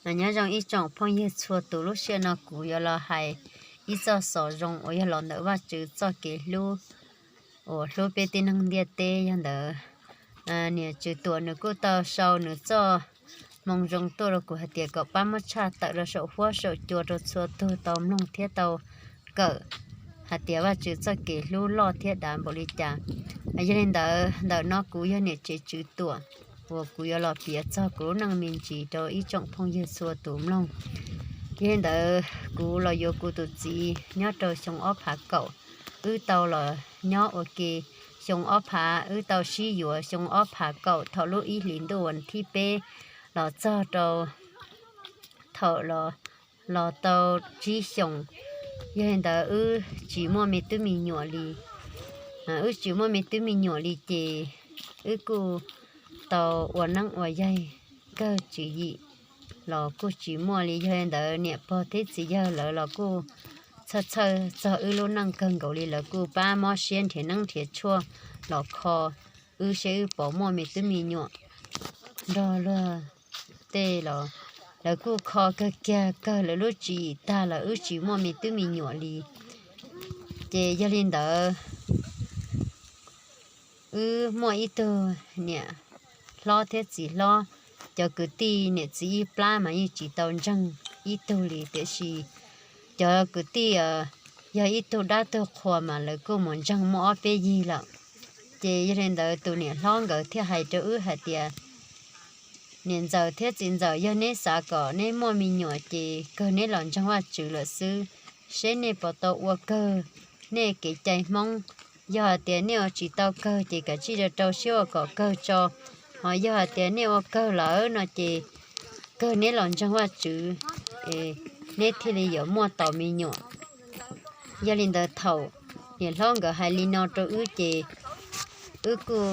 Nyob zoo ib tsoom phooj ywg txhua tus, lub sij hawm no kuv yuav los hais ib txoj xov zoo uas yog los ntawm Vajtswv txoj kev hlub uas hlub peb tib neeg ntiaj teb. Yog ntawd, niam Tswv Tuam nws kuj tau sau nws txoj moo zoo tuaj rau kuv hais tias kom pab muab tshaj tawm rau saum huab saum cua rau txhua tug tau mloog thiab tau kawm hais tias Vajtswv txoj kev hlub loj thiab dav npaum li cas. Yog li ntawd, ntawm no kuv yog niam tsev Tswv Tuam uas kuv yuav los piav txog kuv lub neej me ntsis rau ib tsoom phooj ywg txhua tus mloog. Yog li ntawd, kuv los yuav kuv tus txiv nyob rau xyoo ob phav kaum, wb tau los nyob ua ke xyoo ob phav, wb tau sib yuav xyoo ob phav kaum thaum lub ib hlis ntuj thib peb los txog rau thaum los tau tsib xyoos. Yog li ntawd, wb tsis muaj me tub me nyuam li. Wb tsis muaj me tub me nyuam li ces wb kuj tau ua neeb ua yaig kawg, tswv yim los kuj tsis muaj li. Yog li ntawd, niam pog thiab txiv yawg lawv los kuj txhawj txhawj txog wb lub neej kawg nkaus li, lawv kuj pab mob siab nrhiav neeb nrhiav tshuaj los kho wb seb wb puas muaj me tub me nyuam nrog luag tej los lawv kuj kho kawg kiag kawg lawv lub tswv yim tag los wb tsis muaj me tub me nyuam li. Ces yog li ntawd, wb muaj ib tug niam hlob thiab txiv hlob, cov kwv tij niam txiv ib plab mas yeej tsis tau ntseeg ib tug li, tiam sis cov kwv tij yog ib tug dab tug qhua mas lawv kuj mus ntseeg muaj ob peb yig lawm. Ces yog li ntawd, tus niam hlob nkawd thiaj hais rau wb hais tias, niam ntxawm thiab txiv ntxawm, yog neb xav kom neb muaj me nyuam ces kawg neb los ntseeg Vajtswv lawm xwb, seb nej puas tau ua kawg nej kev cai Hmoob. Yog hais tias nej ua tsis tau kawg ces kav tsij rau rau siab ua kom kawg tso, ho yog hais tias nej ua kawg lawm no ces kawg neb los ntseeg Vajtswv, neb thiaj li yuav muaj tau me nyuam. Yog li ntawd, thaum niam hlob nkawd hais li no rau wb ces wb kuj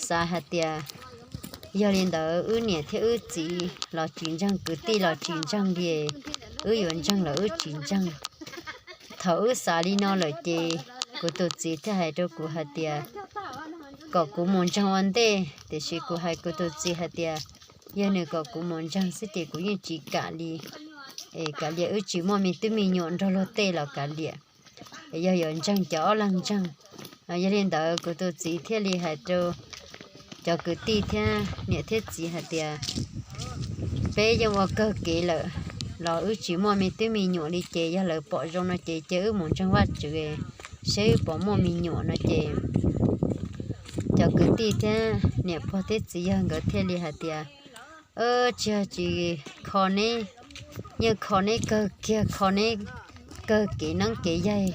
xav hais tias, yog li ntawd wb niam thiab wb txiv los tsis ntseeg, kwv tij los tsis ntseeg li, wb yuav ntseeg los wb tsis ntseeg. Thaum wb xav li no lawm ces kuv tus txiv thiaj hais rau kuv hais tias kom kuv mus ntseeg ua ntej, tiam sis kuv hais kuv tus txiv hais tias yog nws kom kuv mus ntseeg xwb ces kuv yeej tsis kam li. Es kav liam wb tsis muaj me tub me nyuam nrog luag tej los kav liam, yog yuav ntseeg ces ob leeg ntseeg. Yog li ntawd, kuv tus txiv thiaj li hais rau cov kwv tij thiab niam thiab txiv hais tias, peb yeej ua kawg kev lawm los wb tsis muaj me tub me nyuam li, ces yog lawv pom zoo no ces cia wb mus ntseeg Vajtswv seb wb puas muaj me nyuam no ces cov kwv tij thiab niam pog thiab txiv yawg nkawd thiaj li hais tias, tsis yog tsis kho neb, yeej kho neb kawg kiag, kho neb kawg kev neeb kev yaig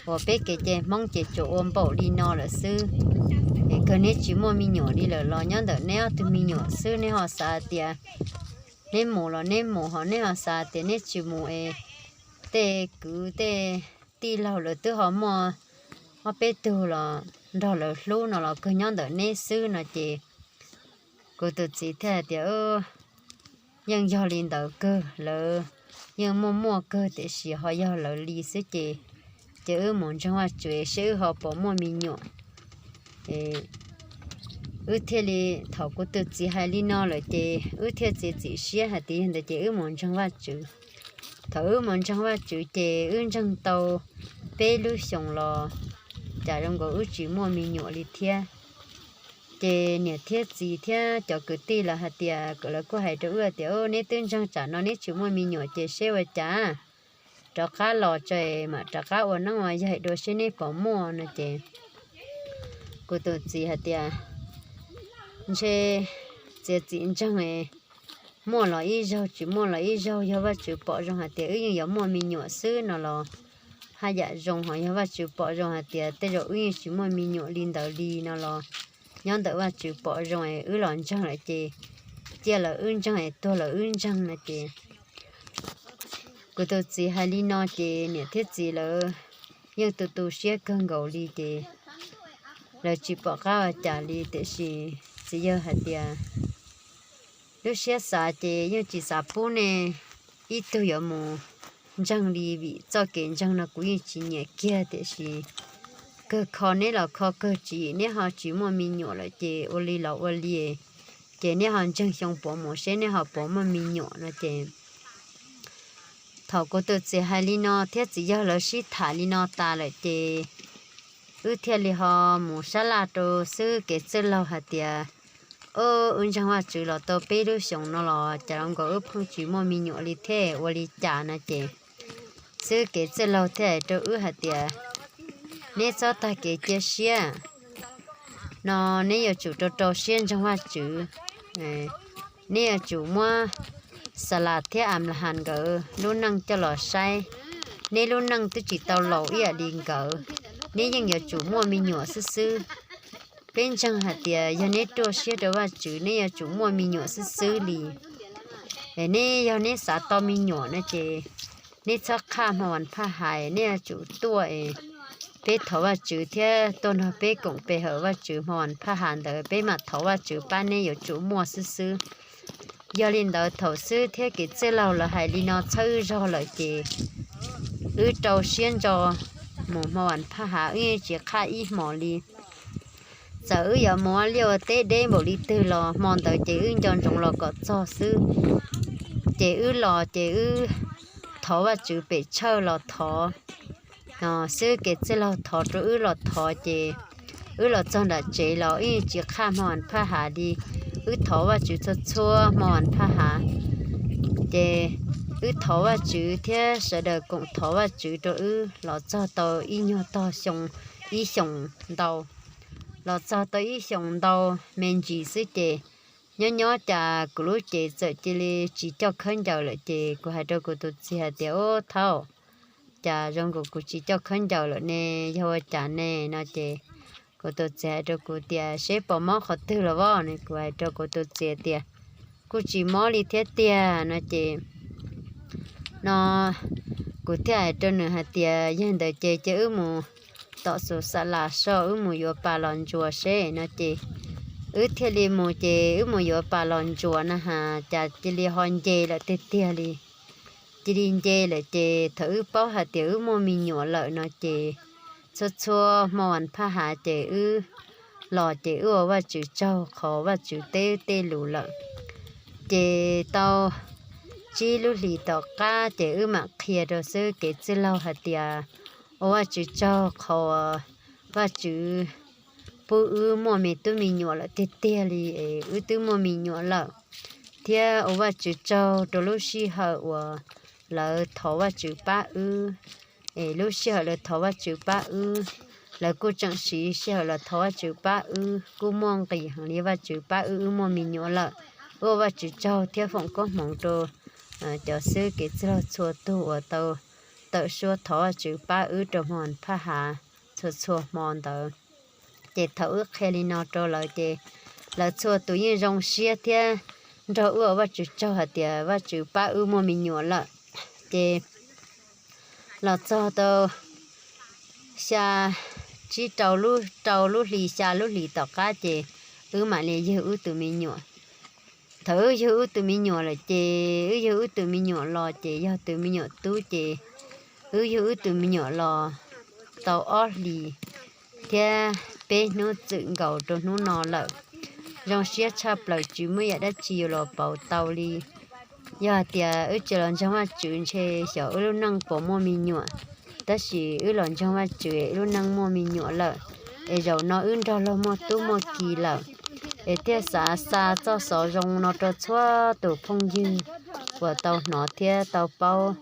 uas peb kev cai Hmoob ces tsuas ua npaum li no lawm xwb. Es kawg neb tsis muaj me nyuam li lawm los nyob ntawm neb ob tug me nyuam xwb, neb ho xav tias neb mus los neb mus, ho neb ho xav tias neb tsis mus es tej kwv tej tij laug lawv twb ho muaj ob peb tug los nrog lawv hlub no los kawg nyob ntawm neb xwb no ces kuv tus txiv thiaj hais tias, yeej yog li ntawd kawg, lawv yeej muaj muaj kawg tiam sis ho yog lawv li xwb ces, ces wb mus ntseeg Vajtswv seb wb ho puas muaj me nyuam. Wb thiaj li, thaum kuv tus txiv hais li no lawm ces wb thiaj txiav txim siab hais tias yog ntawd ces wb mus ntseeg Vajtswv. Thaum wb mus ntseeg Vajtswv ces wb ntseeg tau peb lub xyoos los cas zoo nkaus wb tsis muaj me nyuam li thiab. Ces niam thiab txiv thiab cov kwv tij lawv hais tias, lawv kuj hais rau wb tias, neb twb ntseeg tsam no neb tsis muaj me nyuam ces seb ua cas rov qab los tso mam rov qab ua neeb ua yaig dua seb neb puas muaj no ces kuv tus txiv hais tias, ntshe txiav txim ntseeg, muaj los ib zaug tsis muaj los ib zaug, yog Vajtswv pom zoo hais tias wb yeej yuav muaj me nyuam xwb no los haj yam zoo, ho yog Vajtswv pom zoo hais tias tej zaum wb yeej tsis muaj me nyuam li ntawd li no los nyob ntawm Vajtswv pom zoo es wb los ntseeg lawm ces cia lawm wb ntseeg es tuag lawm wb ntseeg no ces kuv tus txiv hais li no ces niam thiab txiv lawv yeej tu tu siab kawg nkaus li ces lawv tsis pom qab ua cas li, tiam sis txiv yawg hais tias, lub siab xav ces yeej tsis xav pub nej ib tug yuav mus ntseeg li vim txoj kev ntseeg no kuv yeej tsis nyiam kiag, tiam sis kawg kho neb los kho kawg tswv yim, neb ho tsis muaj me nyuam lawm ces ua li los ua li, ces nej ho ntseeg xyoo puav mus seb nej ho puas muaj me nyuam no ces. Thaum kuv tus txiv hais li no thiab txiv yawg lawv sib tham li no tas lawm ces wb thiaj li ho mus sab laj rau xib hwb kev txwj laug hais tias, Wb ntseeg Vajtswv los tau peb lub xyoos no los cas zoo nkaus wb pheej tsis muaj me nyuam li thiab ua li cas? No ces xib hwb kev txwj laug thiaj hais rau wb hais tias, Neb txhob tag kev cia siab no, neb yuav tsum rau rau siab ntseeg Vajtswv. Neb yuav tsum muab Xalas thiab Anplahas nkawd lub neej coj los saib. Neb lub neej twb tsis tau laus ib yam li nkawd, neb yeej yuav tsum muaj me nyuam xwb xwb. Peb ntseeg hais tias yog neb ruaj siab rau Vajtswv neb yuav tsum muaj me nyuam xwb xwb li. Neb yog neb xav tau me nyuam no ces neb txhob qhaj hmo vas phaj hav, neb yuav tsum tuaj es peb thov Vajtswv thiab tuaj nrog peb koom pe hawm Vajtswv hmo vas phaj hav ntawd peb mam thov Vajtswv pab neb yuav tsum muaj xwb xwb. Yog li ntawd thaum xib hwb thiab kev txwj laug lawv hais li no txhawb wb zog lawm ces wb rau siab ntso mus hmo vas phaj hav, wb yeej tsis qhaj ib hmos li. Txawm wb yuav mus ua liaj ua teb deb npaum li twg los hmo ntawd ces wb nco ntsoov los kom txog xwb. Ces wb los ces wb thov Vajtswv pem tshawj los thov, xib hwb kev txwj laug thov rau wb los thov ces wb los txog nram tsev los wb yeej tsis qhaj hmo vas phaj hav li. Wb thov Vajtswv txhua txhua hmo vas phaj hav, ces wb thov Vajtswv thiab sawv daws koom thov Vajtswv rau wb los txog tau ib nyuag tog xyoo, ib xyoos ntau. Los txog tau ib xyoos ntau me ntsis xwb ces nyob nyob cas kuv lub cev txawm cia li tsis coj khaub ncaws lawm ces kuv hais rau kuv tus txiv hais tias, Ub thaub, cas zoo nkaus kuv tsis coj khaub ncaws lawm ne, yog ua cas ne? No ces kuv tus txiv hais rau kuv tias, Seb puas mob qhov twg los as? No kuv hais rau kuv tus txiv tias, Kuj tsis mob li thiab tiag. No ces no kuv thiaj hais rau nws hais tias, Yog ntawd ces cia wb mus tom xus Xalas so, wb mus yuav pas los ntsuas seb. No ces wb thiaj li mus ces wb mus yuav pas los ntsuas na has cas cia li ho nce lawm tiag tiag li. Cia li nce lawm ces thaum wb paub hais tias wb muaj me nyuam lawm no ces txhua txhua hmo vas phaj hav ces wb los ces wb ua Vajtswv tsaug qhov Vajtswv teb tej lus lawm. Ces tau tsib lub hlis tom qab ces wb mam qhia rau xib hwb kev txwj laug hais tias, Ua Vajtswv tsaug qhov Vajtswv pub wb muaj me tub me nyuam lawm tiag tiag li es wb twb muaj me nyuam lawm. Thiab ua Vajtswv tsaug rau lub sij hawm uas lawv thov Vajtswv pab wb, es lub sij hawm lawv thov Vajtswv pab wb, lawv kuj tseem siv sij hawm los thov Vajtswv pab wb, kuj muaj nqis heev li Vajtswv pab wb, wb muaj me nyuam lawm. Wb ua Vajtswv tsaug thiab foom koob hmoov rau cov xib hwb kev txwj laug txhua tus uas tau tawm suab thov Vajtswv pab wb rau hmo vas phaj hav txhua txhua hmo ntawd. Ces thaum wb qhia li no rau lawv ces lawv txhua tus yeej zoo siab thiab nrog wb ua Vajtswv tsaug hais tias Vajtswv pab wb muaj me nyuam lawm. Ces los txog tau xya, tsib rau lub, rau lub hli xya lub hlis tom qab ces wb mam li yug wb tus me nyuam. Thaum wb yug wb tus me nyuam lawm ces wb yug wb tus me nyuam los ces yog tus me nyuam tub ces wb yug wb tus me nyuam los tau ob hlis thiab peb hnub txwm nkaus rau hnub no lawm. Zoo siab tshaj plaws tsis muaj yam dab tsi yuav los pauv tau li. Yog hais tias wb tsis los ntseeg Vajtswv ntshe xyov wb lub neej puas muaj me nyuam, tab sis wb los ntseeg Vajtswv es wb lub neej muaj me nyuam lawm, es zaum no wb nrog luag muaj tub muaj ki lawm. Es thiaj xav xa txoj xov zoo no rau txhua tus phooj ywg uas tau hnov thiab tau paub.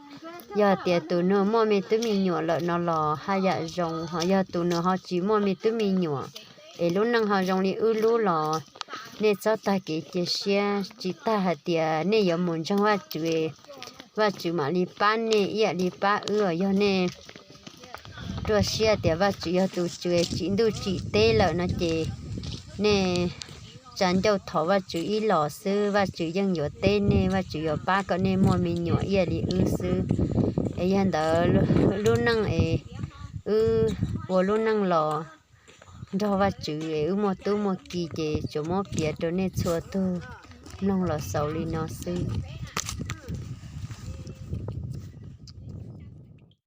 Yog hais tias tus nws muaj me tub me nyuam lawm no los haj yam zoo, ho yog tus nws ho tsis muaj me tub me nyuam es lub neej ho zoo li wb lub los nej txhob tag kev cia siab, tsis tag hais tias nej yuav mus ntseeg Vajtswv, Vajtswv mam li pab nej ib yam li pab wb. Yog nej ruaj siab tias Vajtswv yog tus tswv tsim ntuj tsim teb lawm no ces nej tsa ncauj thov Vajtswv ib los xwb, Vajtswv yeej yuav teb nej, Vajtswv yuav pab kom nej muaj me nyuam ib yam li wb xwb. Es yog ntawd lub neej es wb ua lub neej los nrog Vajtswv es wb muaj tub muaj ki ces tsuas muab piav rau nej txhua tus mloog los xaus li no xwb.